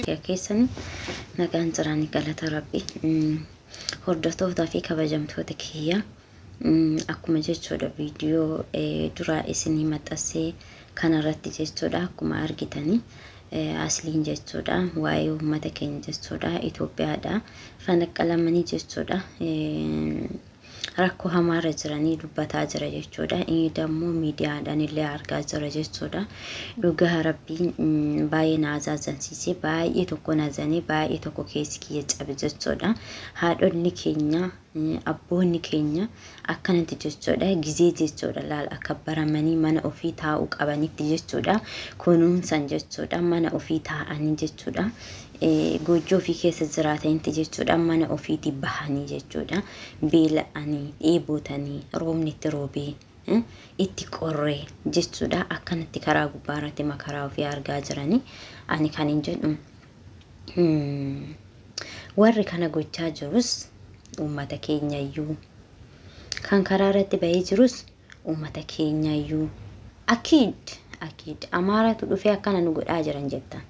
Keessan nagaan jiraanii galata Rabbi. Hordoftootaa fi kabajamtoota kiyya, akkuma jechuudha viidiyoo duraa isinii maxxansee kanarratti jechuudha, akkuma argitanii asliin jechuudha waa'ee uummata keenya jechuudha Itoophiyaadha fanaqqalamanii jechuudha rakkoo hamaarra jiranii dubbataa jira jechuudha. Inni dammoo miidiyaadhaan illee argaa jira jechuudha. Dhugaa Rabbiin baay'ee na azaazansiise, baay'ee tokko nazanii, baay'ee tokko keessi kiyya cabe jechuudha. Haadhonni keenya, abboonni keenya akkanatti jechuudha gizee jechuudha laal akka baramanii mana ofii taa'uu qabanitti jechuudha, kunuunsan jechuudha, mana ofii taa'anii jechuudha, goojjoo ofii keessa jiraatanitti jechuudha, mana ofiitii bahanii jechuudha, beela'anii, dheebotanii, roobni itti roobee, itti qorree jechuudha, akkanatti karaa gubbaarratti makaraa ofii argaa jiranii. Ani kan hin jedhu, warri kana gochaa jirus uummata keenyayyuu, kan karaa irratti bahee jirus uummata keenyayyuu. Akiid akiid Amaaratu dhufee akkana nu godhaa jiran jettan.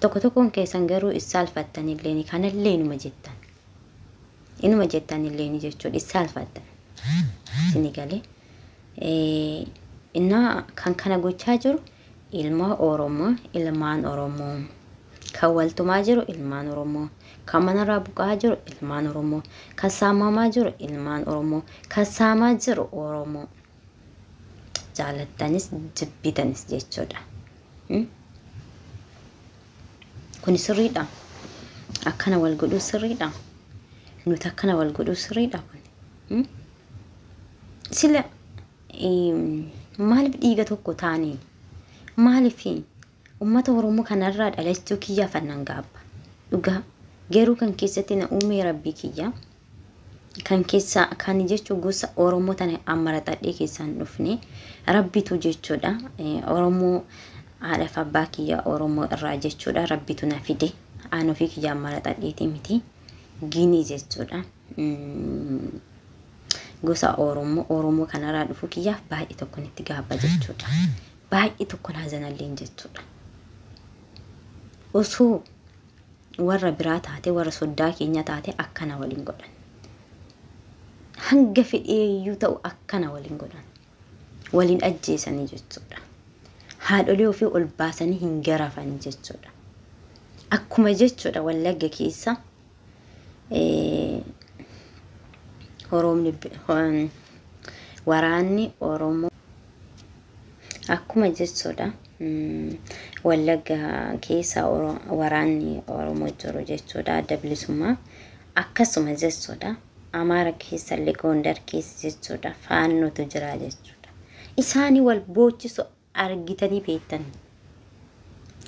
Tokko tokkoon keessan garuu issaalfattanillee kanallee inuma jettan. Inuma jettanillee jechuudha issaalfattan. Isin galee. Innaa kan kana gochaa jiru ilma Oromoo, ilmaan Oromoo. Kan waltumaa jiru ilmaan Oromoo. Kan manarraa buqaa jiru ilmaan Oromoo. Kan saamamaa jiru ilmaan Oromoo. Kan saamaa jiru Oromoo. Jaalattanis jibbitanis jechuudha. Kun sirriidha. Akkana wal godhuu sirriidha. Nuti akkana wal godhuu sirriidha kun. Sila maaliif dhiiga tokko taane? Maaliif uummata Oromoo kanarraa dhalachuu kiyyaaf annan gaabba? Dhugaa garuu kan keessatti na uume Rabbii kiyya. Kan keessa kan jechuun gosa Oromoo tana ammaraxadhee keessaan dhufne Rabbitu jechuudha. Oromoo haadhaaf abbaa kiyya Oromoo irraa jechuudha. Rabbitu na fide. Aan ofii kiyya ammaraxadheeti miti. Ginii jechuudha. Gosa Oromoo kanarraa dhufu kiyyaaf baay'ee tokko itti gaabba jechuudha. Baay'ee tokko haazanalleen jechuudha. Osoo warra biraa taate, warra soddaa keenya taate, akkana waliin godhan. Hanga fedheeyyuu ta'u akkana waliin godhan. Waliin ajjeesanii jechuudha. Haadholii ofii ol baasanii hin garafan jechuudha. Akkuma jechuudha Wallagga keessa Oroomni waraanni Oromoo akkuma jechuudha Wallagga keessa waraanni Oromoo jiru jechuudha, adda bilisummaa, akkasuma jechuudha Amaara keessa illee Gondar keessa jechuudha Faannootu jira jechuudha. Isaanii wal boochisu argitanii beektan.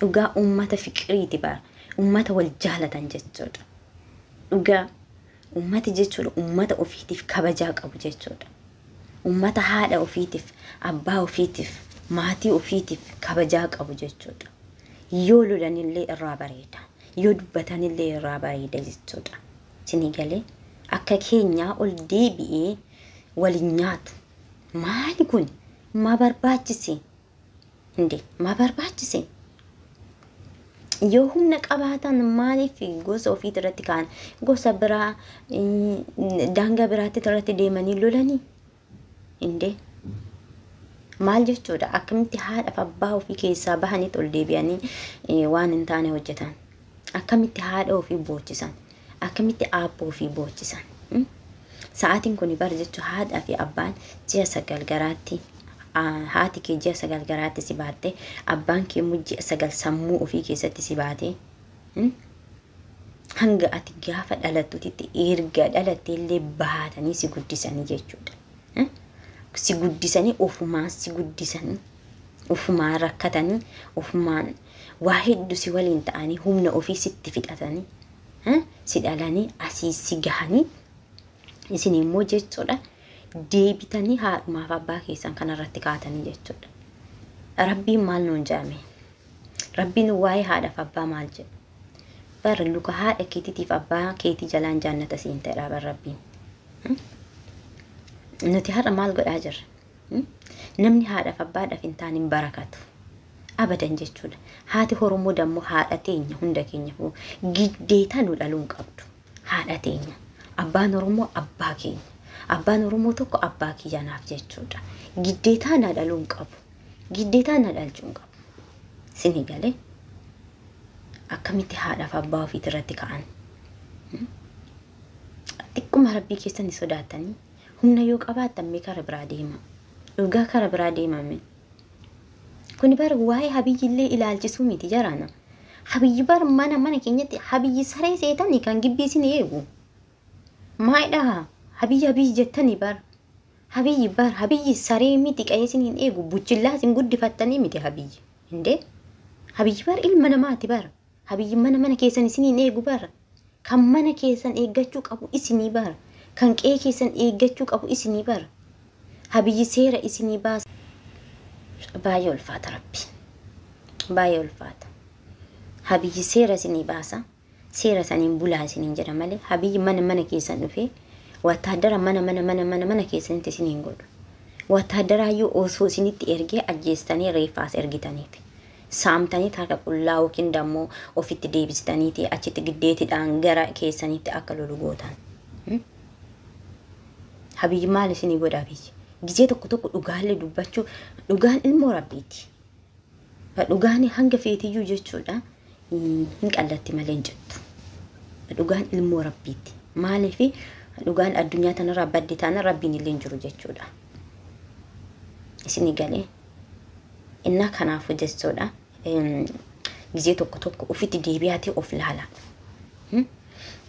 Dhugaa uummata fiqiriiti bara. Uummata wal jaalatan jechuudha. Dhugaa uummati jechuudha uummata ofiitiif kabajaa qabu jechuudha. Uummata haadha ofiitiif, abbaa ofiitiif, maatii ofiitiif kabajaa qabu jechuudha. Yoo lolanillee irraa bareeda. Yoo dubbatanillee irraa bareeda jechuudha. Isinii galee akka keenyaa ol deebi'ee waliin nyaatu. Maali kun? Maa barbaachise? Indee maa barbaachise? Yoo humna qabaatan maaliif gosa ofiit irratti ka'an, gosa biraa daangaa biraatti irratti deemanii lolanii? Indee maal jechuudha? Akkamitti haadhaaf abbaa ofii keessaa bahanitti ol deebi'anii waan hin taane hojjetan? Akkamitti haadha ofii boochisan? Akkamitti abbaa ofii boochisan? Sa'aatiin kun bar jechuun haadhaa fi abbaan ji'a 9 garaatti, haati kee ji'a 9 garaatti si baatte, abbaan kee immoo ji'a 9 sammuu ofii keessatti si baate, hanga ati gaafa dhalattutti, erga dhalatte illee baatanii si guddisanii jechuudha. Si guddisanii, ofumaan si guddisanii, ofumaan rakkatanii, ofumaan waa hedduu si waliin ta'anii, humna ofii sitti fixatanii si dhalanii asii si gahanii, isin immoo jechuudha deebitanii haadhumaaf abbaa keessan kanarratti kaatanii jechuudha. Rabbiin maal nuun jaame? Rabbiin waa'ee haadhaaf abbaa maal jedha? Bara luka haadha keetiitiif abbaa keetii jalaan jaannata siin ta'edha bar Rabbiin. Nuti har'a maal godhaa jirra? Namni haadhaaf abbaadhaaf hin taane hin barakatu. Abadan jechuudha. Haati Oromoo dammoo haadha teenya hunda keenyaaf giddeetaa nu dhaluu hin qabdu. Haadha teenya. Abbaan Oromoo abbaa keenya. Abbaan Oromoo tokko abbaa kiyyanaaf jechuudha. Giddeetaa na dhaluu hin qabu. Giddeetaa na dhalchuu hin qabu. Sini galee akkamitti haadhaaf abbaa ofiit irratti ka'an? Xiqquma rabbii keessan ni sodaatanii humna yoo qabaattan mee kara biraa deema. Dhugaa kara biraa deemame. Kuni bara waa'ee Habiyyi illee ilaalchisuu miti jaraana. Habiyyi bara mana mana keenyatti Habiyyi saree seetanii kan gibbii isin eegu. Maayidhaa Habiyyi Habiyyi jettanii bara. Habiyyi bara Habiyyi saree miti qe'ee isin hin eegu buchillaa isin guddifattanii miti Habiyyi. Indee Habiyyi bara ilma namaati bara. Habiyyi mana mana keessan isin hin eegu bara. Kan mana keessan eeggachuu qabu isinii bara. Kan qe'ee keessan eeggachuu qabu isinii bara. Habiyyi seera isinii baasa. Baay'ee ulfaata rabbi. Baay'ee ulfaata. Habiyyi seera isinii baasa. Seera saniin bulaa isiniin jedha malee Habiyyi mana mana keessan dhufee wattaaddara mana mana mana mana mana keessanitti isiniin godhu. Wattaaddaraayyuu osoo isinitti ergee ajjeestanii reeffaas ergitaniif. Saamtanii harka qullaa yookiin dammoo ofitti deebistaniiti achitti giddeetidhaan gara keessanitti akka lolu gootan. Habiyyi maal isinii godha Habiyyi? Gizee tokko tokko dhugaallee dubbachuu dhugaan ilmoo rabbiiti. Dhugaan hanga feetiyyuu jechuudha hin qallatti malee hin jettu. Dhugaan ilmoo rabbiiti. Maaliif dhugaan addunyaa tanarraa badde taana rabbiin illee hin jiru jechuudha. Isinii galee. Innaa kanaafuu jechuudha. Gizee tokko tokko ofitti deebi'aatee of laala.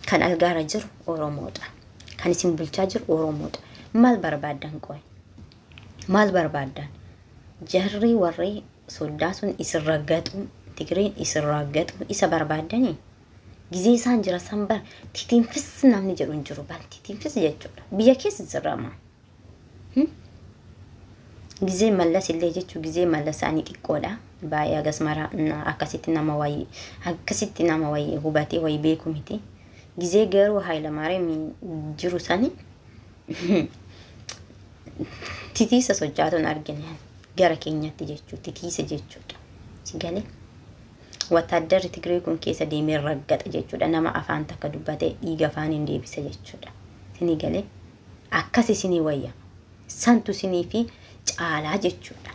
Kan algaara jiru Oromoodha. Kan isin bulchaa jiru Oromoodha. Maal barbaaddan qoy? Maal barbaaddan? Jarri warri soddaa sun isin raggaxu, Tigreen isin raggaxu isa barbaaddanii? Gizee isaan jira san bar titiinfis namni jedhu hin jiru bar titiinfis jechuudha. Biyya keessa jirama. Gizee Mallas illee jechuu gizee Mallas isaanii xiqqoodha. Baay'ee agas mara akkasitti nama wayii akkasitti nama wayii hubatee wayii beeku miti. Gizee garuu Hayilamaariyaam jiru sani titiisa sochaatuun argine gara keenyatti jechuu titiisa jechuudha. Si galee wattaaddarri Tigree kun keessa deemee raggaxa jechuudha. Nama afaan takka dubbate dhiiga afaan hin deebisa jechuudha. Sini galee akkas isinii wayya. Santu isinii fi caalaa jechuudha.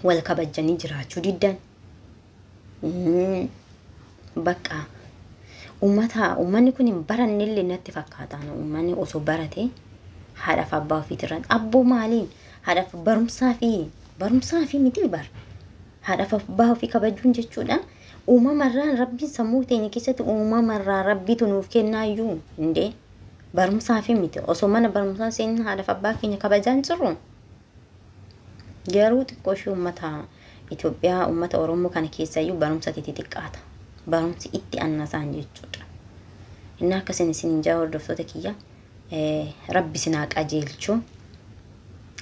Wal kabajanii jiraachuu diddan. Bakka uummata uummanni kun hin barannellee natti fakkaata. Uummanni osoo barate haadhaaf abbaa ofiitirraan abboo maaliin haadhaaf barumsaa fi miti bar haadhaaf abbaa ofii kabajuun jechuudha. Uumamarraan rabbiin sammuu teenya keessatti uumamarraa rabbiitu nuuf kennaayyuu indee barumsaa fi miti osoo mana barumsaa seenna haadhaaf abbaa keenya kabajaan jirru. Garuu xiqqoo ishee uummata Itoophiyaa uummata Oromoo kana keessayyuu barumsa xixiqqaata. Barumsi itti annasaan jechuudha. Inni akkasiin isin hin jaa hordoftoota kiyya rabbi isin haa qajeelchu.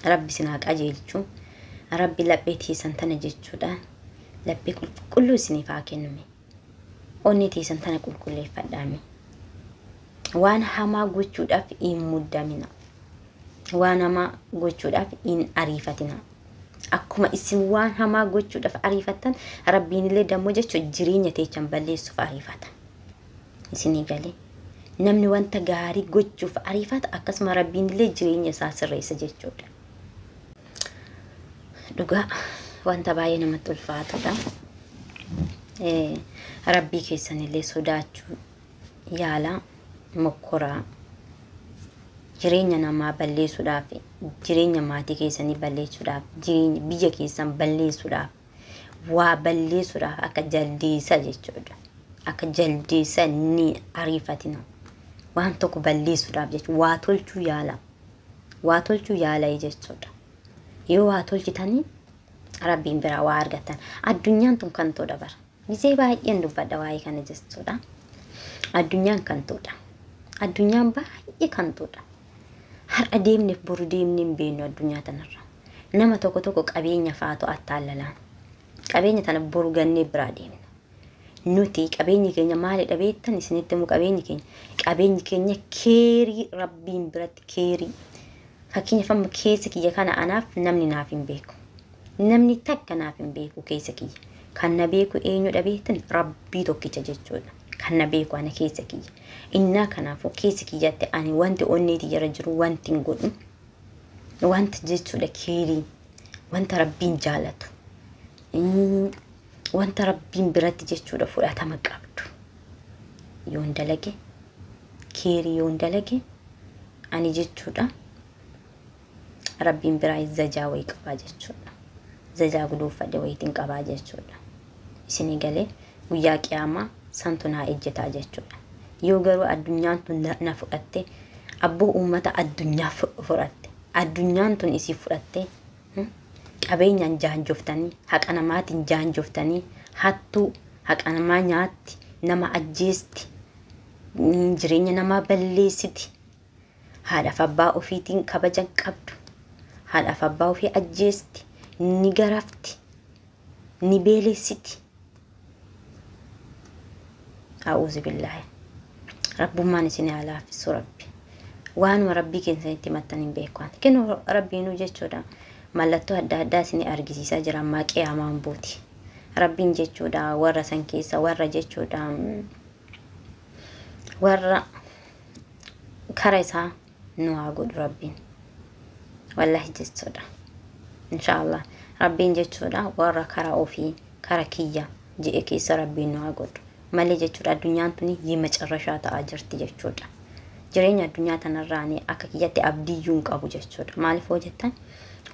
Rabbi isin haa qajeelchu. Rabbi laphee teessan tana jechuudha. Laphee qulqulluu isiniif haa kennume. Onni teessan tana qulqulleeffadhaame. Waan hamaa gochuudhaaf hin muddamina. Waan hamaa gochuudhaaf hin ariifatina. Akkuma isin waan hamaa gochuudhaaf ariifattan rabbiin illee dammoo jechuun jireenya teechan balleessuuf ariifata. Isinii galee. Namni wanta gaarii gochuuf ariifata akkasuma rabbiin illee jireenya isaa sirreessa jechuudha. Dhugaa wanta baay'ee namatti ulfaatudha. Rabbii keessan illee sodaachuu yaalaa mokkoraa jireenya namaa balleessuudhaaf jireenya maatii keessanii balleessuudhaaf jireenya biyya keessan balleessuudhaaf waa balleessuudhaaf akka jaldeessa jechuudha. Akka jaldeessa ni ariifatina. Waan tokko balleessuudhaaf jechuudha. Waa tolchuu yaala. Waa tolchuu yaala jechuudha. Yoo waa tolchitanii rabbiin biraa waa argattan. Addunyaan tun kan toodha bara. Gisee baay'een dubbadha waa'ee kana jechuudha. Addunyaan kan toodha. Addunyaan baay'ee kan toodha. Har'a deemneef boru deemnee hin beeknu addunyaa tanarra. Nama tokko tokko qabeenya faatu attaallalaan. Qabeenya tana boru gannee biraa deemna. Nuti qabeenyi keenya maalidha beektan isinitti himu qabeenyi keenya. Qabeenyi keenya keerii rabbiin biratti keerii. Fakkeenyaaf amma keessa kiyya kana anaaf namni naaf hin beeku. Namni takka naaf hin beeku keessa kiyya. Kan na beeku eenyudha beektan? Rabbii tokkicha jechuudha. Kan na beeku ana keessa kiyya. Innaa kanaafuu keessa kiyyatti ani wanti onneeti jara jiru wanti hin godhu. Wanta jechuudha keerii, wanta Rabbiin jaalatu, wanta Rabbiin biratti jechuudha fudhatama qabdu. Yoon dalage, keerii yoon dalage, ani jechuudha Rabbiin biraa zajaa wayii qabaa jechuudha. Zajaa guduunfadhe wayiitiin qabaa jechuudha. Isinii galee, guyyaa qiyaamaa santu naa ejjetaa jechuudha. Yoo garuu addunyaan tun na fudhatte, abboo uummata addunyaa fudhatte, addunyaan tun isii fudhatte, qabeenyaan jaanjoftanii, haqa namaatiin jaanjoftanii, hattuu haqa namaa nyaatti, nama ajjeesti, jireenya namaa balleessiti, haadhaaf abbaa ofiitiin kabajan qabdu, haadhaaf abbaa ofii ajjeesti, ni garafti, ni beelessiti. A'uuzu billaahi. Rabbummaan isin haa laaffisu Rabbi. Waanuma Rabbii keessanitti himattan hin beeku. Kennu Rabbiinuu jechuudha. Mallattoo adda addaa isin argisiisaa jira ammaa qiyaamaan buuti. Rabbiin jechuudha warra san keessa warra jechuudha warra kara isaa nu haa godhu Rabbiin. Wallahi jechuudha. Inshaallah Rabbiin jechuudha warra kara ofii kara kiyya je'e keessa Rabbiin nu haa godhu. Malee jechuudha addunyaan tuni yimacarrashaa ta'aa jirti jechuudha. Jireenya addunyaa tanarraa ani akka kiyyatti abdiyyuu hin qabu jechuudha. Maaliif hoo jettan,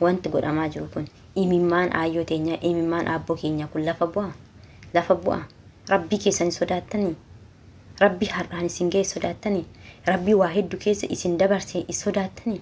wanti godhamaa jiru kun, imimmaan aayyoo teenyaa, imimmaan aabboo keenyaa kun lafa bu'a. Lafa bu'a. Rabbii keessan sodaattanii? Rabbii har'aan isin ga'e sodaattanii? Rabbii waa hedduu keessa isin dabarse sodaattanii?